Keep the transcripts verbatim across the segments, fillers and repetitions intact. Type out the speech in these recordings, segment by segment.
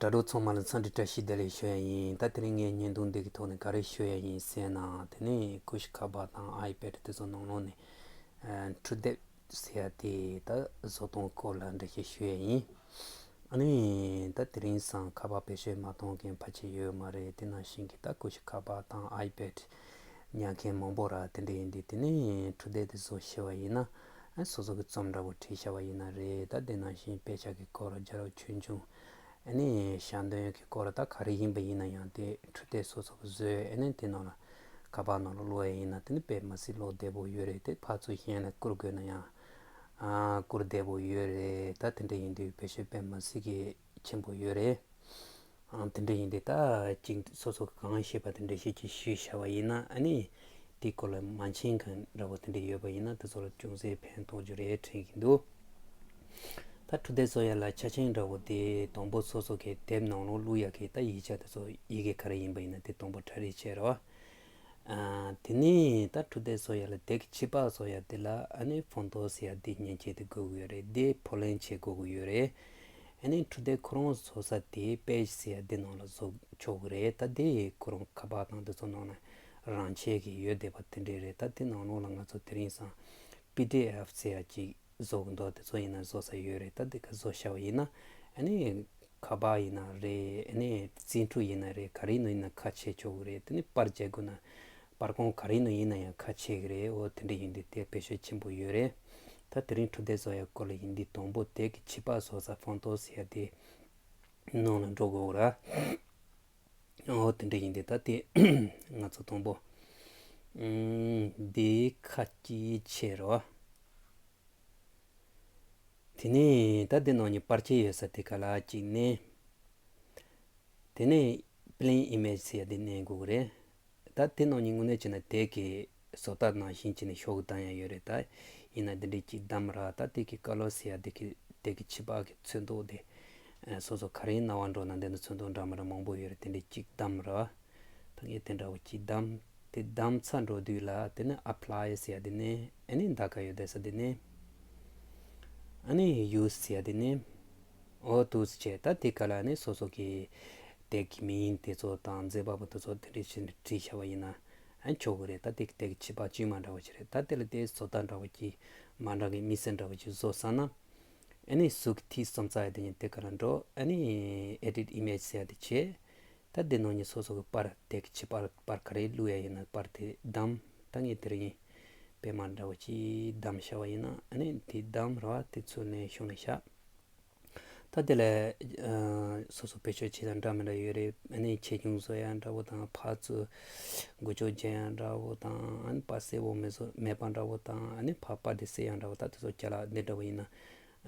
དྲ་གྲོགས་ཚང་མ་ལ་འཚམས་འདྲི་བཀྲ་ཤིས་བདེ་ལེགས་ཞུ་ཡ་ཡིན། ད་དེ་རིང་ངས་བརྙན་ཐུང་འདི་གི་ཐོག་ནས་ག་རེ་ཞུ་ཡ་ཡིན་ཟེར་ན། དེ་ནས་ཀུ་ཤུ་ཁ་པར་དང་ཨའི་པེ་ཌི་དེ་ཚོ་ནང་ལོགས་ནས་ཨ་འཕྲུལ་དེབ་ཟེར་ཡ་དེ་ད་བཟོ་སྟངས་སྐོར་ལ་འགྲེལ་བཤད་ཞུ་ཡ་ཡིན། ཨ་ནི་ད་དེ་རིང་སང་ཁ་པར་བེད་སྤྱོད་མ་གཏོང་མཁན་ཕལ་ཆེར་ཡོད་མ་རེད། དེ་ནང་བཞིན་གྱི་ད་ཀུ་ཤུ་ཁ་པར་དང་ཨའི་པེ་ཌི་ཉར་མཁན་མང་པོ་ར། དེ་འདྲ་ཡིན་དུས་དེ་ནས་འཕྲུལ་དེབ་དེ་བཟོ་ཤེས་པ་ཡིན་ན། ཨ་སོ་སོ་གི་རྩོམ་འདྲ་པོ་བྲིས་བཞག་པ་ཡིན་ན་རེད། ད་དེ་ནང་བཞིན་དཔེ་ཆ་གི་སྐོར་རྒྱལ་རབས་ཆོས་འབྱུང་། ཨ་ནི་ཞལ་འདོན་གྱི་སྐོར་ད་ག་རེ་ཡིན་པ་ཡིན་ན་ཡང་དེ་འཕྲུལ་དེབ་སོ་སོ་གི་བཟོས། ཨ་ནི་དེ་ནང་ལ་ཁ་པར་ནང་ལ་བླུགས་ཡ་ཡིན་ན་དེ་ནི་དཔེ་མི་སྲིད་ཀློག་བདེ་པོ་ཡོད་རེད། དེ་ཕར་ཚུར་གཞན་ལ་བསྐུར་དགོས་ན་ཡང་ཨ་བསྐུར་བདེ་པོ་ཡོད་རེད། ད་དེ་འདྲ་ཡིན་དུས་བེད་སྤྱོད་དཔེ་མི་སྲིད་གི་ཆེན་པོ་ཡོད་རེད། ཨང་དེ་འདྲ་ཡིན་དུས་ད་ཅིག་སོ་སོ་གང་ཤེས་པ་དེ་འདྲ་ཞིག་ཅིག་ཞུས་བཞག་པ་ཡིན་ན། ཨ་ནི་དེའི་སྐོར་ལ་མ་མཁྱེན་མཁན་འདྲ་པོ་དེ་འདྲ་ཡོད་པ་ཡིན་ན་དེ་ཚོ་ལ་ཅུང་ཟད་ཕན་ཐོགས་རྒྱུ་རེད་དྲན་གྱི་འདུག་ད་འཕྲུལ་དེབ་བཟོ་ཡ་ལ་ཆ་རྐྱེན་འདྲ་པོ་དེ་དང་པོ་སོ་སོ་གི་དེབ་ནང་ལོགས་བླུག་ཡ་གི་ད་ཡིག་ཆ་དེ་ཚོ་ཡི་གེ་ག་རེ་ཡིན་པ་ཡིན་ན་དེ་དང་པོ་གྲ་སྒྲིག་བྱས་རོགས། ཨ་དེ་ནས་ད་འཕྲུལ་དེབ་བཟོ་ཡ་ལ་དེབ་ཀྱི་ཕྱི་པགས་བཟོ་ཡ་དེ་ལ་ཨ་ནི་ཕོན་ཏོ་ཟེར་ཡ་དེ་མཉེན་ཆས་དེ་དགོས་ཀྱི་ཡོད་རེད། དེ་ཕབ་ལེན་བྱེད་དགོས་ཀྱི་ཡོད་རེད། ཨ་ནི་འཕྲུལ་དེབ་ཁོ་རང་བཟོ་ས་དེ་པེ་ཇི་ཟེར་ཡ་དེ་ནང་ལ་བཟོ་ཆོག་གི་རེད། ད་དེ་ཁོ་རང་ཁ་པར་དང་དེ་ཚོ་ནང་ལ་རང་ཆས་ཀྱི་ཡོད་བསྡད་པ་དེ་འདྲས་རེད། ད་དེ་ནང་ལོགས་ལ་ང་ཚོ་དེ་རིང་སང་པི་ཌི་ཨེཕ་ཟེར་ཡ་ཅིག་བཟོ་གི་འདུག་དེ་ཚོ་ཡིན་ན་བཟོ་ས་ཡོད་རེད། ད་དེ་ག་བཟོ་བྱ་བ་ཡིན་ན་ཨ་ནི་ཁ་པར་ཡིན་ན་རེད། ཨ་ནི་རྩིས་འཕྲུལ་ཡིན་ན་རེད། ག་རེ་ནང་ཡིན་ན་ཁ་ཕྱེ་ཆོག་གི་རེད། དེ་ནི་པར་རྒྱག་དགོས་ན་པར་ཁང་ག་རེ་ནང་ཡིན་ན་ཡང་ཁ་ཕྱེ་གི་རེད། འོ་དེ་འདྲ་ཡིན་དུས་དེ་བེད་སྤྱོད་ཆེན་པོ་ཡོད་རེད། ད་དེ་རིང་འཕྲུལ་དེབ་བཟོ་ཡ་སྐོར་ལ་ཡིན་དུས་དང་པོ་དེབ་ཀྱི་ཕྱི་པགས་བཟོ་ས་ཕོན་ཏོ་ཟེར་ཡ་དེ་ནང་ལ་འགྲོ་དགོས་ར། འོ་དེ་འདྲ་ཡིན་དུས་ད་དེ་ང་ཚོ་དང་པོ་ཨམ་འདི་ཁ་ཅིག་ཕྱེ་རོགས། དེ་ནས་ད་འདི་ནང་ནས་པར་ཆས་ཡོད་ས་དེ་ག་ལ་གཅིག་མནན། དེ་ནས་པི་ལེན་ཨི་མེཇ་ཟེར་ཡ་དེ་མནན་དགོས་ཀྱི་རེད། ད་དེ་ནང་ནས་དངོས་གནས་བྱས་ན་དེབ་ཀྱི་བཟོ་ལྟ་ནང་བཞིན་བྱས་ནས་ཤོག་གུ་བཏང་ཡ་ཡོད་རེད། ད་ཡིན་ན་འདི་འདྲའི་གཅིག་བདམས་ར། ད་དེ་གི་ཀ་ལར་ཟེར་ཡ་དེ་གི་དེ་གི་ཕྱི་པགས་ཀྱི་ཚོན་མདོག་དེ་ཨ་སོ་སོ་ག་རེ་སྣང་བ་འགྲོ་ན་འདི་ནི་ཚོན་མདོག་འདྲ་མི་འདྲ་མང་པོ་ཡོད་རེད། དེ་འདྲའི་གཅིག་བདམས་ར། ད་ངས་དེ་འདྲ་བོ་གཅིག་བདམས། དེ་བདམས་ཚར་འགྲོ་དུས་ལ་དེ་ནི་ཨེ་པི་ལའི་ཟེར་ཡ་དེ་ནས་ཨ་ནི་མདའ་ཁ་ཡོད་བསྡད་ས་དེ་ནས་ཨ་ནི་ཡུ་སི་ཟེར་ཡ་དེ་ནས་འོ་འདུག་སེ་བྱས། ད་དེ་ག་ལ་ནི་སོ་སོ་གི་དེབ་ཀྱི་མིང་དེ་ཚོ་དང་མཛད་པ་པོ་དེ་ཚོ་དེ་འདྲ་བྱས་ནས་བྲིས་བཞག་པ་ཡིན་ན་ཨ་ཆོག་གི་རེད། ད་དེ་དེབ་ཀྱི་ཕྱི་པགས་དཀྱུས་མ་འདྲ་བོ་ཅིག་རེད། ད་དེ་ལ་དེ་བཟོ་ལྟ་འདྲ་བོ་ཅིག་མ་འདྲ་གི་དམིགས་བསལ་འདྲ་བོ་ཅིག་བཟོ་བསམ་ན། ཨ་ནི་གཟུགས་ཀྱི་ཐིག་གསུམ་བཙལ་ཡ་དེ་ནས་དེ་ག་ལ་འགྲོ། ཨ་ནི་ཨེ་ཌིཊ་ཨི་མེཇ་ཟེར་ཡ་དེ་བྱས། ད་དེ་ནང་ནས་སོ་སོ་གི་པར་དེ་གི་ཕྱི་པར་པར་ག་རེ་བླུག་ཡ་ཡིན་ན་པར་དེ་བདམས། ད་ངས་དེ་རིང་པད་མ་འདྲ་བོ་ཅིག་བདམས་བཞག་པ་ཡིན་ན་ཨ་ནི་དེ་བདམས་ར་བ་དེ་ཚུར་ནས་གཞུང་ལ་བཞག་ད་དེ་ལ་ཨ་སོ་སོ་བེད་སྤྱོད་བྱེད་སྟངས་འདྲ་མི་འདྲ་ཡོད་རེད། ཨ་ནི་ཆེ་ཆུང་བཟོ་ཡ་འདྲ་བོ་དང་ཕར་ཚུར་འགུལ་སྐྱོད་བྱེད་ཡ་འདྲ་བོ་དང་ཨ་ནི་པར་གསལ་པོ་མེད་བཟོ་མེད་པ་འདྲ་བོ་དང་ཨ་ནི་ཕར་པར་དེ་གསལ་ཡ་འདྲ་བོ་ད་དེ་ཚོ་རྒྱ་ལ་འདི་འདྲ་བོ་ཡིན་ན་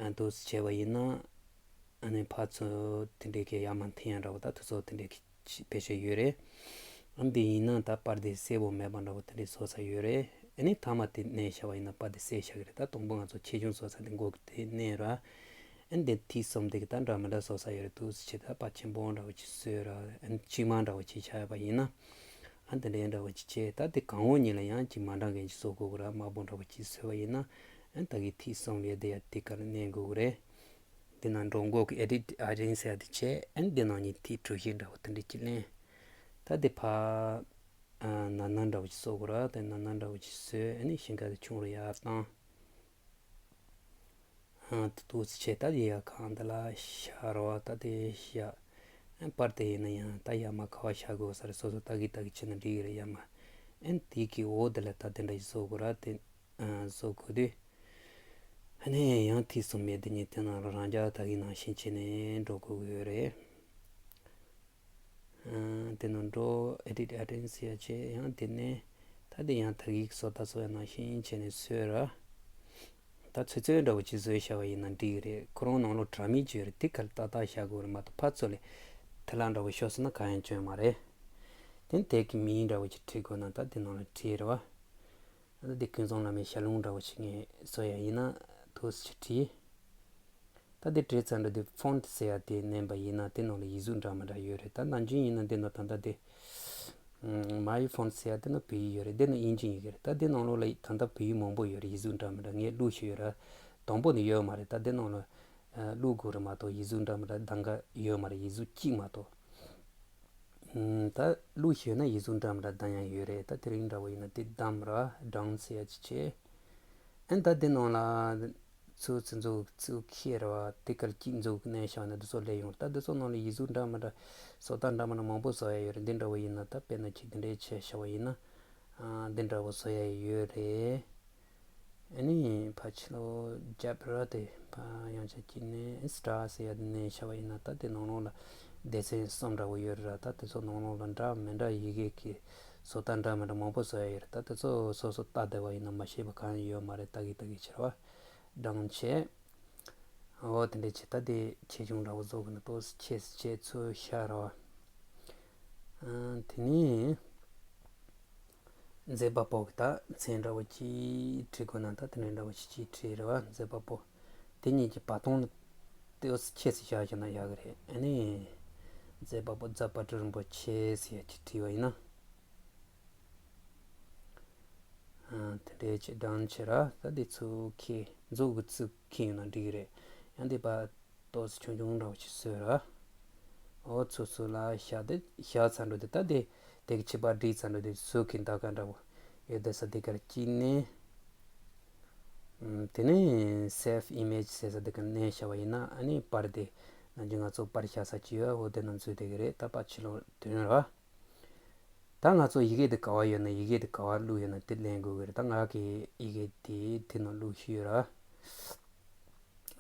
ཨ་འདུག་སེ་བྱས་པ་ཡིན་ན། ཨ་ནི་ཕར་ཚུར་དེ་འདྲའི་གི་ཡར་མར་འཐེན་ཡ་འདྲ་བོ་ད་དེ་ཚོ་དེ་འདྲའི་གི་བེད་སྤྱོད་ཡོད་རེད། ཨ་འདི་ཡིན་ན་ད་པར་དེ་གསལ་པོ་མེད་པ་འདྲ་བོ་དེ་འདྲའི་བཟོ་ས་ཡོད་རེད། ཨ་ནི་མཐའ་མ་དེ་མནན་བཞག་པ་ཡིན་ན་པར་དེ་གསལ་བཞག་གི་རེད། ད་དང་པོ་ང་ཚོ་ཆེ་ཆུང་བཟོ་ས་དེ་མགོ་གི་དེ་མནན་ར། ཨ་འདི་ཐིག་གསུམ་དེ་གི་ད་འདྲ་མི་འདྲ་བཟོ་ས་ཡོད་རེད། འདུག་སེ་བྱས་ད་པར་ཆེན་པོ་འདྲ་བོ་ཅིག་བཟོས་ར། ཨ་ནི་དཀྱུས་མ་འདྲ་བོ་ཅིག་ཆགས་ཡོད་པ་ཡིན་ན། ཨ་འདི་འདྲའི་འདྲ་བོ་ཅིག་བྱས། ད་དེ་གང་འོག་གཉིས་ལ་ཡང་ཅིག་མ་འདྲ་མཁན་ཅིག་བཟོ་དགོས་གི་ར། དམར་པོ་འདྲ་བོ་ཅིག་བཟོས་པ་ཡིན་ན། ཨ་ད་གི་ཐིག་གསུམ་ཡོད་དེ་ཡ་དེ་ག་ལ་མནན་དགོས་གི་རེད། དེ་ནང་འགྲོ་འགོ་གི་ཨེ་ཌིཊ་ཨའི་ཊེམ་ཟེར་ཡ་དེ་བྱས། ཨ་ནི་དེ་ནང་ནས་ཐིག་གྲུ་བཞི་འདྲ་བོ་དེ་འདྲ་ཅིག་ལེན། ད་དེ་ཕར་ཨ་ན་ན་འདྲ་བོ་ཅིག་བཟོ་དགོས་ར། དེ་ན་ན་འདྲ་བོ་ཅིག་བཟོས། ཨ་ནི་ཤིང་ཀ་དེ་ཆུང་རུ་ཡར་བཏང་། ཨ་དེ་འདུག་སེ་བྱས། ད་དེ་ཡར་གང་དེ་ལ་བཞག་ར་བ། ད་དེ་བཞག་ཨ་པར་དེ་ཡིན་ན་ཡང་ད་ཡར་མར་ག་བ་བཞག་དགོས་ས་རེད། སོ་སོ་ད་གི་ད་གི་བྱས་ན་འགྲིག་གི་རེད། ཡར་མར་ཨ་དེ་གི་འོག་དེ་ལ་ད་དེ་འདྲ་ཞིག་བཟོ་དགོས་ར། དེ་ཨ་བཟོ་དགོས་དུས། ཨ་ནི་ཡང་ཐིག་གསུམ་མེད་དེ་ཉིད་དེ་ནང་ལ་རང་འཇགས་ད་གིན་ནང་བཞིན་བྱས་ནས་འགྲོ་དགོས་ཀྱི་ཡོད་རེད། ཨ་དེ་ནང་འགྲོ། ཨེ་ཌིཊ་ཨའི་ཊེམ་ཟེར་ཡ་བྱས། ཡང་དེ་ནས་ད་དེ་ཡང་ད་གིན་བཟོ་ལྟ་བཟོ་ཡ་ནང་བཞིན་བྱས་ནས་བཟོས་ར། ད་ཚོད་ཚོད་འདྲ་བོ་ཅིག་བཟོས་བཞག་པ་ཡིན་ན་འགྲིག་གི་རེད། ཁོ་རང་ནང་ལོགས་དྲ་མིག་ཅིག་ཡོད་རེད། དེ་ག་ལ་ཏག་ཏག་བཞག་དགོས་རེད་མ་གཏོགས་ཕར་ཚུར་ལ་དེ་ལ་འདྲ་བོ་ཤོར་སོང་ན་གང་ཡང་སྐྱོན་མ་རེད། དེ་ནས་དེབ་ཀྱི་མིང་འདྲ་བོ་ཅིག་བྲིས་དགོས་ན་ད་དེ་ནང་ལ་བྲིས་ར་བ། ད་འདི་ཀུན་བཟང་བླ་མའི་ཞལ་ལུང་འདྲ་བོ་ཞིག་ངས་བཟོ་ཡ་ཡིན་ན་འདུག་སེ་བྲིས། ད་འདི་བྲིས་ཚར་འགྲོ་དུས་ཕོན་ཊི་ཟེར་ཡ་དེ་མནན་པ་ཡིན་ན་དེ་ནང་ལ་ཡིག་གཟུགས་འདྲ་མི་འདྲ་ཡོད་རེད། ད་ནམ་རྒྱུན་ཡིན་ན་འདི་ནང་ད་ལྟ་དེ་མའི་ཕོན་ཊི་ཟེར་ཡ་དེ་ནང་བོད་ཡིག་ཡོད་རེད། འདི་ནང་དབྱིན་ཇི་ཡིན་གྱི་རེད། ད་འདི་ནང་ལོགས་ལ་ད་ལྟ་བོད་ཡིག་མང་པོ་ཡོད་རེད། ཡིག་གཟུགས་འདྲ་མི་འདྲ་ངས་བླུགས་བཞག་ཡོད་ར། དང་པོ་ནས་ཡོད་མ་རེད། ད་འདི་ནང་ལ་ བླུག་དགོས་རེད་མ་གཏོགས་ཡིག་གཟུགས་འདྲ་མི་འདྲ་གདམ་ག་ཡོད་མ་རེད། ཡིག་གཟུགས་གཅིག་མ་གཏོགས། ད་བླུགས་ཤེས་ན་ཡིག་གཟུགས་འདྲ་མི་འདྲ་གདམ་ཡ་ཡོད་རེད། ད་དེ་རིང་འདྲ་བོ་ཡིན་ན་དེ་གདམ་ར། ཌན་ཟེར་ཡ་ཅིག་བྱས། ཨན་ད་དེ་ནང་ལ་ཚུར་ཚུར་འཛུགས་ཚུར་ཁྱེར་བ་དེ་གར་གཅིག་འཛུགས་ནས་བཞག་ན་འདི་ཚོ་སླེབས་ཡོང་། ད་འདི་ཚོ་ནང་ལ་ཡིག་གཟུགས་འདྲ་མི་འདྲ་བཟོ་ལྟ་འདྲ་མི་འདྲ་མང་པོ་བཟོ་ཡ་ཡོད་རེད། འདི་འདྲ་བོ་ཡིན་ན་ད་དཔེར་ན་ཁྱེད་འདི་འདྲའི་ཆས་བཞག་པ་ཡིན་ན་འདི་འདྲ་བོ་བཟོ་ཡ་ཡོད་རེད། ཨ་ནི་ཕར་ཕྱི་ལོགས་རྒྱབ་ར་དེ་ཕར་ཡང་ཆ་གཅིག་ནས་སི་ཊར་ཟེར་ཡ་དེ་ནས་བཞག་པ་ཡིན་ན་ད་དེ་ནང་ལོགས་ལ་སྡེ་ཚན་གསུམ་འདྲ་བོ་ཡོད་རེད་ར། ད་དེ་ཚོ་ནང་ལོགས་ལ་འདྲ་མི་འདྲ་ཡི་གེ་གི་བཟོ་ལྟ་འདྲ་མི་འདྲ་མང་པོ་བཟོ་ཡ་ཡོད་རེད། ད་དེ་ཚོ་སོ་སོ་ལྟ་བསྡད་པ་ཡིན་ན་མ་ཤེས་པ་གང་ཡང་ཡོད་མ་རེད། ལྟ་གི་ལྟ་གི་བྱེད་ར་བ། ཌན་བྱས། འོ་དེ་འདྲས་བྱས། ད་དེ་ཆེ་ཆུང་འདྲ་བོ་བཟོ་གི་ན་ཏོག་ཙམ་ཆེ་ཆེ་ཚུལ་ཤར་བ། ཨ་དེ་ནས་མཛེས་པ་པོ་གི་ད་མཚན་འདྲ་བོ་ཅིག་བྲིས་དགོས་ན་ད་དེ་འདྲ་འདྲ་བོ་ཅིག་ཅིག་བྲིས་རེད་བ། མཛེས་པ་པོ། དེ་གཉིས་ཀྱི་བར་སྟོང་ལ་ཏོག་ཙམ་ཆེ་ཙམ་བཞག་བཞག་ན་ཡག་གི་རེད། ཨ་ནི་མཛེས་པ་པོ་རྫ་དཔལ་སྤྲུལ་རིན་པོ་ཆེ་ཟེར་ཡ་ཅིག་བྲིས་པ་ཡིན་ན། ཨ་དེ་འདྲས་བྱས་ཌན་བྱས་ར། ད་འདི་ཚུར་ཁྱེར་འཛུགས་གི་ཚུར་ཁྱེར་ཡོང་ན་འགྲིག་གི་རེད། ཡང་འདི་པ་ཏོག་ཙམ་ཆུང་ཆུང་འདྲ་བོ་ཞིག་བཟོས་ར། འོ་ཚུར་ཚུར་ལ་བཞག་དེ་བཞག་ཚར་འགྲོ་དེ། ད་དེ་དེ་གི་ཕྱི་པར་བསྒྲིགས་ཚར་འགྲོ་དེ་ཟུར་གི་མདའ་ཁ་འདྲ་བོ་ཡོད་དེ་ས་དེ་གར་གཅིག་ནས། ཨམ་དེ་ནས་སེབ་ཨི་མེཇ་ཟེར་ས་དེ་གར་མནན་བཞག་པ་ཡིན་ན་ཨ་ནི་པར་དེ་ནང་བཞིན་ང་ཚོ་པར་བཞག་ས་ཅིག་ཡོད། འོ་དེ་ནང་འཛུལ་བསྡད་ཀྱི་རེད། ད་པར་ཕྱི་ལོགས་ཐོན་ར། ད་ང་ཚོ་ཡི་གེ་དེ་ག་བ་ཡོད་ན་ཡི་གེ་དེ་ག་བ་བླུགས་ཡོད་ན་དེ་ལེན་དགོས་ཀྱི་རེད། ད་ང་གི་ཡི་གེ་དེ་དེ་ནང་བླུགས་ཤི་ཡོད་ར།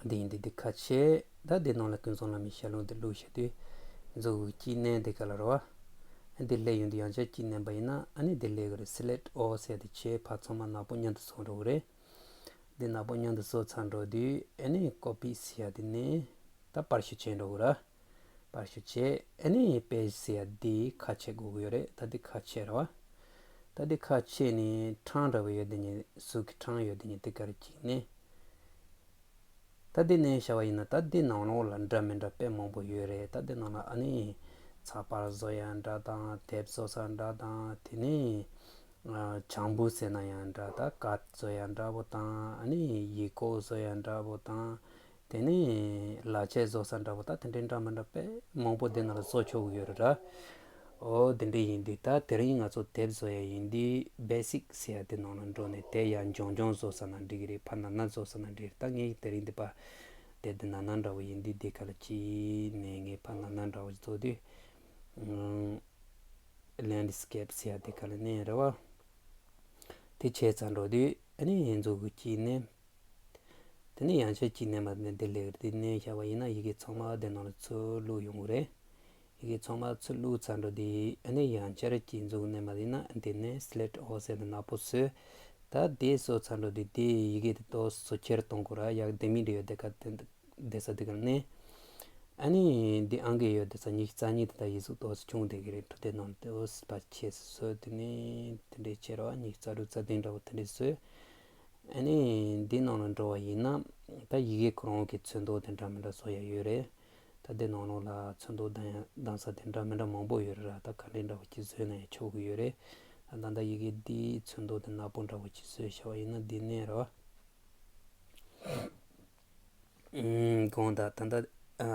འདི་ཡིན་དེ་འདི་ཁ་ཕྱེ། ད་དེ་ནང་ལ་ཀུན་བཟང་བླ་མའི་ཞལ་ལུང་དེ་བླུགས་ཤི་དུས་མཛུབ་གུ་གཅིག་མནན་དེ་ག་ལ་ར་བ། འདི་སླེབས་ཡོང་དུས་ཡང་བསྐྱར་གཅིག་མནན་པ་ཡིན་ན་ཨ་ནི་དེ་སླེབས་ཀྱི་རེད། སི་ལེག་ཨོལ་ཟེར་དེ་བྱས་ཕར་ཚང་མ་ནག་པོ་མཉམ་དུ་བཟོ་འགྲོ་གི་རེད། འདི་ནག་པོ་མཉམ་དུ་བཟོ་ཚར་འགྲོ་དུས་ཨ་ནི་ཀོ་པི་ཟེར་ཡ་དེ་ནས་ད་པར་བཤུས་བྱས་འགྲོ་གི་ར། པར་བཤུས་བྱས་ཨ་ནི་པེ་ཇི་ཟེར་ཡ་འདི་ཁ་ཕྱེ་དགོས་ཀྱི་ཡོད་རེད། ད་འདི་ཁ་ཕྱེ་ར་བ། ད་འདི་ཁ་ཕྱེ་ནས་ཕྲེང་འདྲ་བོ་ཡོད་དེ་ནི་ཟུར་གི་ཕྲེང་ཡོད་དེ་ནི་དེ་གར་གཅིག་ནས། ད་འདི་ནས་བྱ་བ་ཡིན་ན་ད་འདི་ནང་ལོགས་ལ་འདྲ་མི་འདྲ་དཔེ་མང་པོ་ཡོད་རེད། ད་འདི་ནང་ལ་ཨ་ནི་ཚགས་པར་བཟོ་ཡ་འདྲ་དང་དེབ་བཟོ་ས་འདྲ་དང་དེ་ནས་ཨ་བྱང་བུ་ཟེར་ན་ཡང་འདྲ། ད་ཀར་བཟོ་ཡ་འདྲ་པོ་དང་ཨ་ནི་ཡིག་སྐོགས་བཟོ་ཡ་འདྲ་པོ་དང་དེ་ནས་ལག་ཆས་བཟོ་ས་འདྲ་པོ་ད་དེ་འདྲའི་འདྲ་མི་འདྲ་དཔེ་མང་པོ་འདི་ནང་ལ་བཟོ་ཆོག་གི་ཡོད་རེད་ར། ཨོ་དེ་འདྲ་ཡིན་དུས་ད་དེ་རིང་ང་ཚོ་དེབ་བཟོ་ཡ་ཡིན་དུས་བེ་སིག་ཟེར་ཡ་དེ་ནང་ལ་འགྲོ་ནས་དེ་ཡང་འཇོང་འཇོང་བཟོ་ས་ན་འགྲིག་གི་རེད། ཕར་ནར་ནར་བཟོ་ས་ན་འགྲིག་གི་རེད། ད་ངས་དེ་རིང་འདི་པ་དེབ་འདི་ནར་ནར་འདྲ་བོ་ཡིན་དུས་འདི་ག་ལ་ཅི་ནས་ངས་ཕར་ནར་ནར་འདྲ་བོ་བཟོ་དུས་ལེན་ཌི་སི་ཀེབ་ཟེར་ཡ་དེ་ག་ལ་ནས་རེད་བ། དེ་བྱས་ཚར་འགྲོ་དུས་ཨ་ནི་ཡིན་མཛུབ་གུ་གཅིག་ནས། དེ་ནས་ཡང་ཆ་གཅིག་ནས་མ་ནས་འདི་ལེགས་འདི་ནས་བཞག་པ་ཡིན་ན་ཡི་གེ་ཚང་མ་དེ་ནང་ལ་ཚུར་བླུགས་ཡོང་གི་རེད། ཡི་གེ་ཚང་མ་ཚུར་བླུགས་ཚར་འགྲོ་དེ་ཨ་ནི་ཡང་བསྐྱར་གཅིག་འཛུགས་ནས་མ་ཡིན་ན་འདི་ནས་སི་ལེག་ཨོལ་ཟེར་ནས་ནག་པོ་བཟོས། ད་དེ་བཟོས་ཚར་འགྲོ་དེ་དེ་ཡི་གེ་དེ་ཏོག་ཙམ་བཟོ་ཁྱེར་གཏོང་དགོས་ར། ཡག་ལྡེ་མིག་འདྲ་ཡོད་དེ་ག་དེ་བསྡད་ས་དེ་ག་ནས། ཨ་ནི་འདི་ཨང་ཀི་ཡོད་དེ་ས་ཉི་ཤུ་རྩ་གཉིས་དེ་ད་ཡིག་གཟུགས་ཏོག་ཙམ་ཆུང་དེ་གི་རེད། འགྲོ་དེ་ནང་དེ་ཨོ་སི་པ་ཆེ་བཟོས་དེ་ནས་དེ་འདྲས་བྱེད་ར་བ། ཉི་ཤུ་རྩ་དྲུག་རྩ་བདུན་འདྲ་བོ་དེ་འདྲས་བཟོས། ཨ་ནི་འདི་ནང་ལ་འགྲོ་བ་ཡིན་ན་ད་ཡི་གེ་ཁོ་རང་གི་ཚོན་མདོག་དེ་འདྲ་མི་འདྲ་བཟོ་ཡ་ཡོད་རེད། ད་འདི་ནང་ལོགས་ལ་ཚོན་མདོག་ལྡང་ཡ་ལྡང་ས་དེ་འདྲ་མི་འདྲ་མང་པོ་ཡོད་རེད་ར། ད་ག་འདྲའི་འདྲ་བོ་ཅིག་བཟོས་ན་ཡང་ཆོག་གི་ཡོད་རེད། ད་ད་ལྟ་ཡི་གེ་འདིའི་ཚོན་མདོག་དེ་ནག་པོ་འདྲ་བོ་ཅིག་བཟོས་བྱ་བ་ཡིན་ན་འདི་ནས་ར་བ། ཨུམ། དགོངས་དག་ད་ལྟ་ཨ་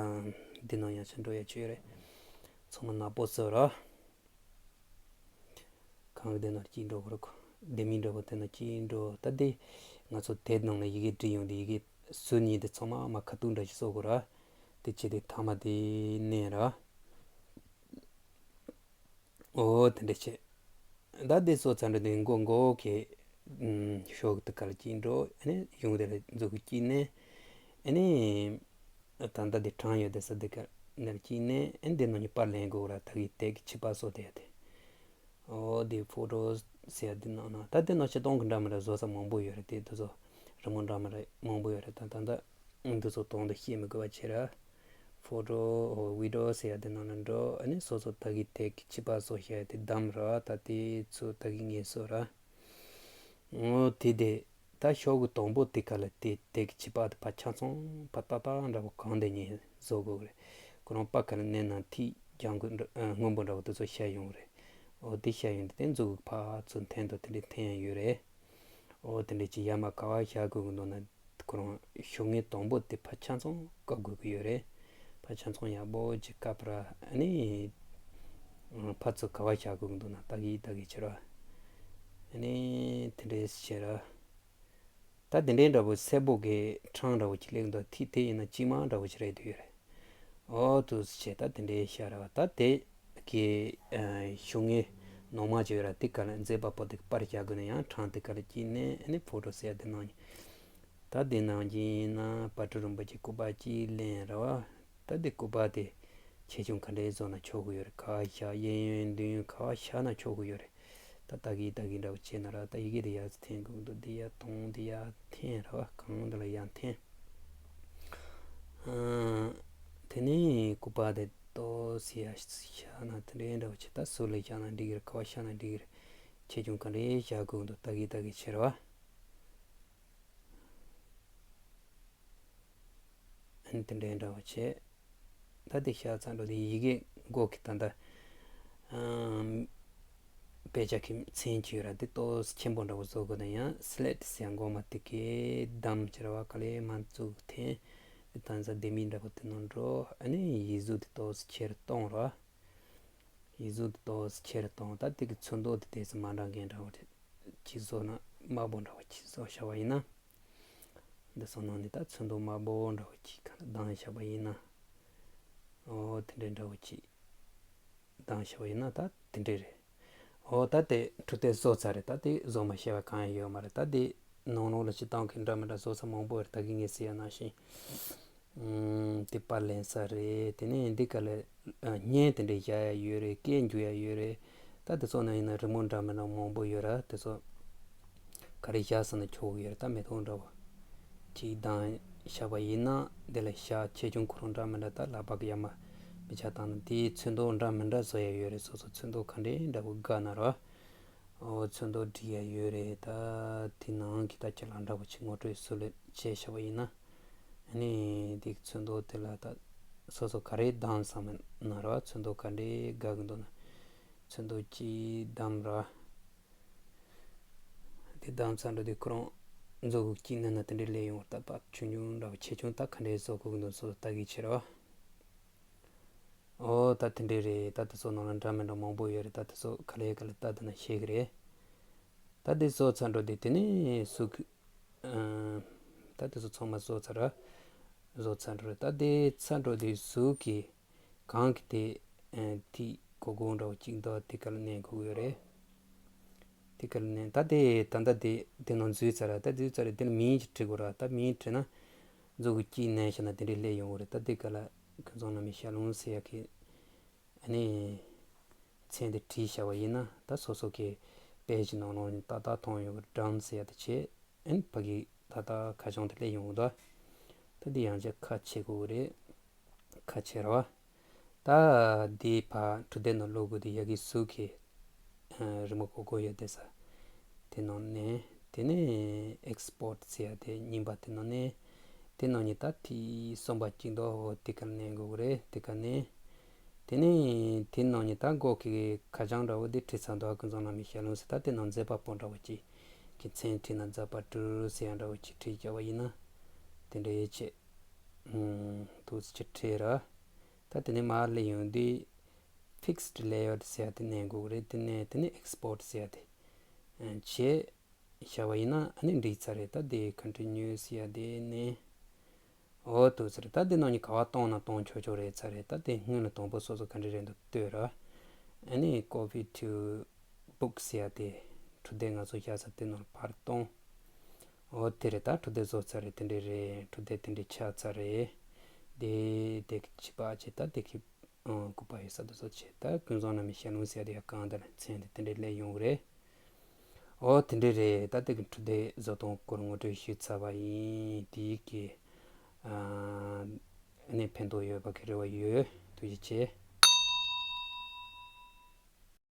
འདི་ནང་ཡང་ཆ་འགྲོ་ཡ་ཆོས་རེད། ཚང་མ་ནག་པོ་བཟོས་ར། གང་གི་དེ་ན་སྐྱིད་འགྲོ་གི་རེད། ལྡེ་མིག་འདྲ་པོ་དེ་ན་སྐྱིད་འགྲོ། ད་དེ་ང་ཚོ་དེབ་ནང་ལ་ཡི་གེ་བྲིས་ཡོང་དུས་ཡི་གེ་ཟུར་གཉིས་དེ་ཚང་མ་མ་ཁ་ཐུག་འདྲ་ཞིག་བཟོ་དགོས་ར། དེ་བྱས་དེ་མཐའ་མ་དེ་མནན་ར། ཨོ་དེ་འདྲ་བྱས། ད་དེ་བཟོ་ཚར་འདྲ་དེ་མགོ་མགོ་གི་ཤོག་དེ་ག་ལ་སྐྱིད་འགྲོ། ཨ་ནི་ཡོང་དེ་ལ་མཛུབ་གུ་སྐྱིད་ནས། ཨ་ནི། ད་ལྟ་འདི་གྲངས་ཡོད་དེ་ས་འདི་ག་ནར་གཅིག་ནས་ཨེ་འདི་ནང་གི་པར་ལེན་དགོས་ར། ད་གི་དེ་གི་ཕྱི་པར་བཟོ་དེ་ཡ་དེ། ཨོ་འདི་ཕོ་ཊོ་ཟེར་ཡ་འདི་ནང་ན་ད་འདི་ནང་ཆེ་སྟོང་གི་འདྲ་མི་འདྲ་བཟོ་ས་མང་པོ་ཡོད་རེད། དེ་འདི་ཚོ་རི་མོ་འདྲ་མི་འདྲ་མང་པོ་ཡོད་རེད། ད་ད་ད་འདི་ཚོ་དོན་དུ་ཤེས་མི་དགོས་པ་བྱེད་ར། ཕོ་ཊོ་ཨོ་བི་ཌི་ཡོ་ཟེར་ཡ་འདི་ནང་ན་འགྲོ། ཨ་ནི་སོ་སོ་ད་གི་དེ་གི་ཕྱི་པར་བཟོ་བྱ་ཡ་དེ་བདམས་ར། ད་དེ་ཚོ་ད་གི་ངས་བཟོ་ར། འོ་དེ་དེ། ད་ཤོག་གུ་དང་པོ་དེ་ག་ལ་དེ་དེ་གི་ཕྱི་པར་དེ་ཕར་ཆ་ཚང་ཕར་ཏག་ཏག་འདྲ་པོ་གང་དེ་ཉིད་བཟོ་དགོས་རེད། ཁོ་རང་པར་ག་ལ་མནན་ན་ཐིག་ལྗང་གུ་འདྲ་སྔོན་པོ་འདྲ་པོ་དེ་ཚོ་ཤར་ཡོང་རེད། འོ་དེ་ཤར་ཡོང་དུས་དེ་མཛུབ་གུ་ཕར་ཚུར་འཐེན་དུས་དེ་འདྲའི་འཐེན་ཡ་ཡོད་རེད། འོ་དེ་འདྲའི་ཅིག་ཡར་མར་ག་པར་བཞག་དགོས་ཀྱི་འདུག་ན་ ཁོ་རང་ཤོག་ངོས་དང་པོ་དེ་ཕར་ཆ་ཚང་བཀབ་དགོས་ཀྱི་ཡོད་རེད། ཕར་ཆ་ཚང་ཡག་པོ་ཅིག་བཀབ་ར། ཨ་ནི་ཕར་ཚུར་ག་པར་བཞག་དགོས་ཀྱི་འདུག་ན་ལྟ་གི་ལྟ་གི་བྱེད་ར། ཨ་ནི་དེ་འདྲས་བྱེད་ར། ད་དེ་འདྲའི་འདྲ་པོ་སེར་པོ་གི་འཕྲང་འདྲ་པོ་ཅིག་སླེབས་འདུག་ཐིག་དེ་ཡིན་ན་དཀྱིལ་མ་འདྲ་པོ་ཅིག་རེད་འདུག་ཡོད་རེད། ཨོ་ཐུགས་རྗེ་ཆེ། ད་དེ་འདྲའི་ཤ་ར་བ་ད་དེ་གི་ཨ་ཤོག་ངོས་ནང་མ་ཅིག་ཡོད་ར། དེ་ག་ལ་མཛེས་པ་པོ་དེ་པར་བཞག་དགོས་ན་ཡང་འཕྲང་དེ་ག་ལ་དཀྱིལ་ནས་ཨ་ནི་ཕོ་ཊོ་ཟེར་ཡ་དེ་ནང་། ད་དེ་ནང་བཞིན་ཡིན་ན་བྷ་དྲུག་རིན་པོ་ཆེ་སྐུ་པར་གཅིག་ལེན་ར་བ། ད་དེ་སྐུ་པར་དེ་ཆེ་ཆུང་ག་འདྲའི་བཟོ་ན་ཆོག་གི་ཡོད་རེད། ག་བ་བཞག་གཡས་གཡོན་མདུན་ག་བ་བཞག་ན་ཆོག་གི་ཡོད་རེད། ད་ལྟ་གི་ལྟ་གི་འདྲ་བོ་བྱས་ན་ར། ད་ཡི་གེ་དེ་ཡར་འཐེན་དགོས་འདུག་འདི་ཡར་གཏོང་། འདི་ཡར་འཐེན་ར་བ། གང་འདི་ལ་ཡར་འཐེན། ཨ། དེ་ནས་སྐུ་པར་དེ་ཏོག་ཙམ་ཡར་བཞག་ན་དེ་འདྲའི་འདྲ་བོ་བྱས། ད་ཟུར་ལ་བཞག་ན་འགྲིག་གི་རེད། ག་བ་བཞག་ན་འགྲིག་གི་རེད། ཆེ་ཆུང་ག་འདྲའི་བཞག་དགོས་འདུག་ལྟ་གི་ལྟ་གི་བྱས་ར་བ། ཨ་ནི་དེ་འདྲའི་འདྲ་བོ་བྱས། ད་དེ་བཞག་ཚར་འགྲོ་དེ་ཡི་གེ་མགོ་གི་ད་ལྟ་ཨམ། དཔེ་ཆ་གི་མཚན་གྱི་ར་དེ་ཏོག་ཙམ་ཆེན་པོ་འདྲ་བོ་བཟོ་དགོས་ན་ཡང་སི་ལེག་ཊི་ཟེར་མགོ་མ་དེ་གའི་བདམས་བྱས་ར་བ། ག་ལེར་མར་བཙུགས། འཐེན། དེ་ད་ས་ལྡེ་མིག་འདྲ་བོ་དེ་ནང་འགྲོ། ཨ་ནི་ཡིག་གཟུགས་དེ་ཏོག་ཙམ་ཆེ་རུ་གཏོང་ར། ཡིག་གཟུགས་དེ་ཏོག་ཙམ་ཆེ་རུ་གཏོང་། ད་དེ་གི་ཚོན་མདོག་དེ་ཏོག་ཙམ་མ་འདྲ་མཁན་འདྲ་བོ་ཅིག་བཟོ་ན། དམར་པོ་འདྲ་བོ་ཅིག་བཟོ་བྱས་པ་ཡིན་ན། འདི་ཚོ་ནང་ནས་ད་ཚོན་མདོག་དམར་པོ་འདྲ་བོ་ཅིག་ག་ལ་བདམས་བྱས་པ་ཡིན་ན། ཨོ་དེ་འདྲའི་འདྲ་བོ་ཅིག་བདམས་བྱས་པ་ཡིན་ན་ད་དེ་འདྲའི་རེད། ཨོ་ད་དེ་འཕྲུལ་དེབ་བཟོ་ཚར་རེད། ད་དེ་བཟོ་མ་ཤེས་པ་གང་ཡང་ཡོད་མ་རེད། ད་དེ་ནང་ལོགས་ལ་སྤྱིར་བཏང་གི་འདྲ་མི་འདྲ་བཟོ་ས་མང་པོ་རེད། ད་གིན་ངས་ཟེར་ཡ་ནང་བཞིན། ཨུམ། དེ་པར་ལེན་ས་རེད། དེ་ནས་འདི་ག་ལ་ཨ་བརྙན་དེ་འདྲ་བཞག་ཡ་ཡོད་རེད། སྐད་འཇུག་ཡ་ཡོད་རེད། ད་དེ་ཚོ་ནང་ཡིན་ན་རི་མོ་འདྲ་མི་འདྲ་མང་པོ་ཡོད་ར། དེ་ཚོ་ག་རེ་བཞག་ས་ན་ཆོག་གི་ཡོད་རེད། ད་མེ་ཏོག་འདྲ་བོ་ཅིག་བདམས་བཞག་པ་ཡིན་ན། དེ་ལ་བཞག་ཆེ་ཆུང་ཁོ་རང་འདྲ་མི་འདྲ། ད་ལག་པ་གི་ཡར་མར་མི་ཆ་བཏང་ན་དེའི་ཚོན་མདོག་འདྲ་མི་འདྲ་བཟོ་ཡ་ཡོད་རེད། སོ་སོ་ཚོན་མདོག་ག་འདྲའི་འདྲ་བོ་དགའ་ན་ར། ཨོ་ཚོན་མདོག་སྒྲིག་ཡ་ཡོད་རེད། ད་དེ་ནང་གི་ད་ཁྱེད་ལ་འདྲ་པོ་ཅིག་ངོ་སྤྲོད་སུ་ལ་བྱས་བཞག་པ་ཡིན་ན། ཨ་ནི་དེ་གི་ཚོན་མདོག་དེ་ལ་ད་སོ་སོ་ག་རེ་བདམས་བསམ་ན་ར། ཚོན་མདོག་ག་འདྲའི་དགའ་གི་འདུག་ན་ཚོན་མདོག་ཅིག་བདམས་ར། དེ་བདམས་ཚར་འགྲོ་དུས་ཁོ་རང་མཛོ་གུ་གཅིག་མནན་ན་དེ་འདྲའི་སླེབས་ཡོང་བ། ད་ཕར་ཆུང་ཆུང་འདྲ་པོ་ཆེ་ཆུང་ད་ག་འདྲའི་བཟོ་དགོས་ཀྱི་འདུག་སོ་སོ་ལྟ་གི་བྱེད་རོགས། ཨོ་ད་དེ་འདྲའི་རེད། ད་དེ་ཚོ་ནང་ལ་འདྲ་མི་འདྲ་མང་པོ་ཡོད་རེད། ད་དེ་ཚོ་ག་ལེ་ག་ལེ་ལྟ་དེ་ན་ཤེས་གི་རེད། ད་དེ་བཟོ་ཚར་འགྲོ་དུས་དེ་ནས་གཟུགས་ཀྱི་ཨ། ད་དེ་ཚོ་ཚང་མ་བཟོ་ཚར་ར། བཟོ་ཚར་འགྲོ་རེད། ད་དེ་ཚར་འགྲོ་དུས་གཟུགས་ཀྱི་གང་གི་དེ་ཨ་ཐིག་གོག་གོག་འདྲ་བོ་གཅིག་འདུག་དེ་ག་ལ་མནན་དགོས་ཀྱི་ཡོད་རེད། དེ་ག་ལ་མནན། ད་དེ་ད་ལྟ་དེ་དེ་ནང་འཛུལ་ཚར་ར། ད་འཛུལ་ཚར་ར། དེ་ལ་མིང་ཅིག་བྲི་དགོས་ར། ད་མིང་བྲིས་ན་མཛོ་གུ་གཅིག་མནན་བཞག་ན་དེ་འདྲའི་སླེབས་ཡོང་གི་རེད། ད་དེ་ག་ལ་ཀུན་བཟང་བླ་མའི་ཞལ་ལུང་ཟེར་ཡག་གི་ཨ་ནི་མཚན་དེ་བྲིས་བཞག་པ་ཡིན་ན། ད་སོ་སོ་གི་པེ་ཇི་ནང་ལོགས་ནས་ཏག་ཏག་མཐོང་ཡོང་གི། ཌན་ཟེར་ཡག་དེ་བྱས། ཨ་ནི་ཕ་གི་ད་ལྟ་ཁ་བྱང་དེ་སླེབས་ཡོང་གི་འདུག་ད་འདི་ཡང་བསྐྱར་ཁ་ཕྱེ་དགོས་ཀྱི་རེད། ཁ་ཕྱེ་ར་བ། ད་འདི་ཕར་འཕྲུལ་དེབ་ནང་བླུག་དགོས་དུས་ཡ་གི་གཟུགས་ཀྱི་ཨ་རི་མོ་གོ་གོ་ཡོད་དེ་ས་དེ་ནང་ནས། དེ་ནས་ཨེག་སི་པོར་ཊི་ཟེར་ཡ་དེ་རྙིང་པ་དེ་ནང་ནས། དེ་ནང་ནས་ད་ཐིག་གསུམ་པ་གཅིག་འདུག་འོ་དེ་ག་ལ་མནན་དགོས་ཀྱི་རེད། དེ་ག་ནས། དེ་ནས་དེ་ནང་ནས་ད་མགོ་གི་ཁ་བྱང་འདྲ་བོ་དེ་བྲིས་ཚར་འདུག་ཀུན་བཟང་བླ་མའི་ཞལ་ལུང་ཟེར། ད་དེ་ནང་མཛད་པ་པོ་འདྲ་བོ་ཅིག་གི་མཚན་བྲིས་ན། མཛད་པ་སྤྲུལ་ཟེར་ཡ་འདྲ་བོ་ཅིག་བྲིས་བཞག་པ་ཡིན་ན། དེ་འདྲ་ཡེ་ཆེ། ཨུམ། ཐུགས་རྗེ་ཆེ། བྲིས་ར། ད་དེ་ནས་མར་སླེབས་ཡོང་དུས་ཕིག་སི་ཌི་ལེ་ཡར་ཟེར་ཡ་དེ་མནན་དགོས་ཀྱི་རེད། དེ་ནས་དེ་ནས་ཨེག་སི་པོར་ཊི་ཟེར་ཡ་དེ་བྱས་བཞག་པ་ཡིན་ན་ཨ་ནི་འགྲིག་ཚར་རེད། ད་དེ་ཀོན་ཊི་ནིའུ་ཟེར་ཡ་དེ་ནས། འོ་འདུག་ཟེར། ད་དེ་ནང་ནས་ག་པར་གཏོང་ན་གཏོང་ཆོག་ཆོག་རེད་ཚར་རེད། ད་དེ་སྔོན་ལ་དང་པོ་སོ་སོ་ག་འདྲ་རེད་འདུག་ལྟོས་ར། ཨ་ནི་ཀོ་པི་ཊུ་བུག་ཟེར་ཡ་དེ། འཕྲུལ་དེབ་ང་ཚོ་བཞག་ས་དེ་ནང་ལ་ཕར་གཏོང་། འོ་དེ་རེད། ད་འཕྲུལ་དེབ་བཟོ་ཚར་རེད། དེ་འདྲ་རེད། འཕྲུལ་དེབ་དེ་འདྲ་ཆགས་ཚར་རེད། དེ་དེ་གི་བྱིས་པ་ཆེ། ད་དེ་གི་ཨང་སྐུ་པར་ཡོད་ས་དེ་ཚོ་བྱས། ད་ཀུན་བཟང་བླ་མའི་ཞལ་ལུང་ཟེར་ཡ་དེ་ཡང་གང་དེ་ལ་མཚན་དེ་དེ་འདྲ་སླེབས་ཡོང་གི་རེད། འོ་དེ་འདྲ་རེད། ད་དེ་གི་འཕྲུལ་དེབ་བཟོ་སྟངས་སྐོར་ངོ་སྤྲོད་ཞུས་ཚར་བ་ཡིན། དེ་གི་ཨ་ནི་ཕན་ཐོགས་ཡོད་པ་གི་རེ་བ་ཡོད། ཐུགས་རྗེ་ཆེ།